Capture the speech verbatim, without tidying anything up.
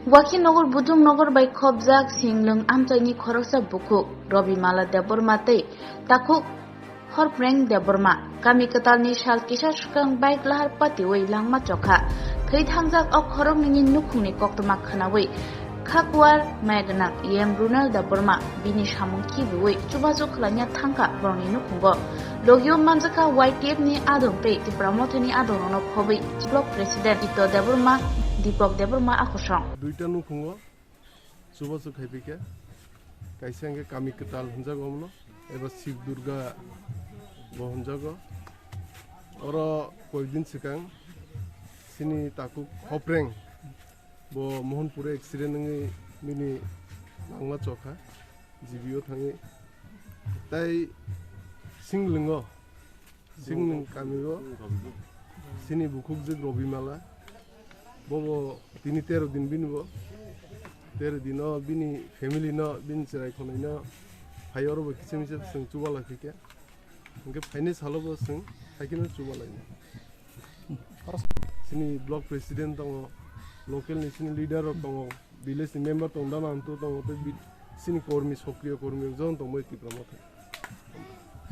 Wakhinagar Budung Nagar bai khobjak Singlwng amchaini khoroksa bukhuk Robimala Debbarma tei takhuk Horpreng Debbarma. Kami kwtalni sal kisa swkang bike lahar patiwi langma chokha. Thwi thangjak o khoroknwini nukhungni koktwma khwnawi khakuar maya gwnang E M Runal Debbarma bini samung khibiwi chubachu khwlaina thangkha borokni nukhungo. Logio manjakha Y T F ni adong tei Tipra Mothani adongrokno khobwi Block President Ito Debbarma, Dipok Debbarma akosong. Duita nukhungo chubachu khaipikha. Kaisa hwnkhe Kami Kwtal hwnjago omono, eba Shib Durga bo hwnjago. Oro koikdin swkang chini takhuk Hopreng bo Mohanpur accident wngwi bini langma chokha, G B o thangwi. Tai Singlwngo, Singlwng kamio chini bukhukjwk Robimala, bobo tini tero din bini bo, tero dino bini family no, bini chwrai khonai no phai oro bo kisa misa chwng chubalai phikha. Hwnkhe phainai salo bo chwng haikheno chubalainai. Chini block president tongo, local ni chini leader rok tongo, village ni member tongo, dana antu tongo, tei bi-, chini kormi, sokriyo kormi rok jotono tongbai Tipra Motha.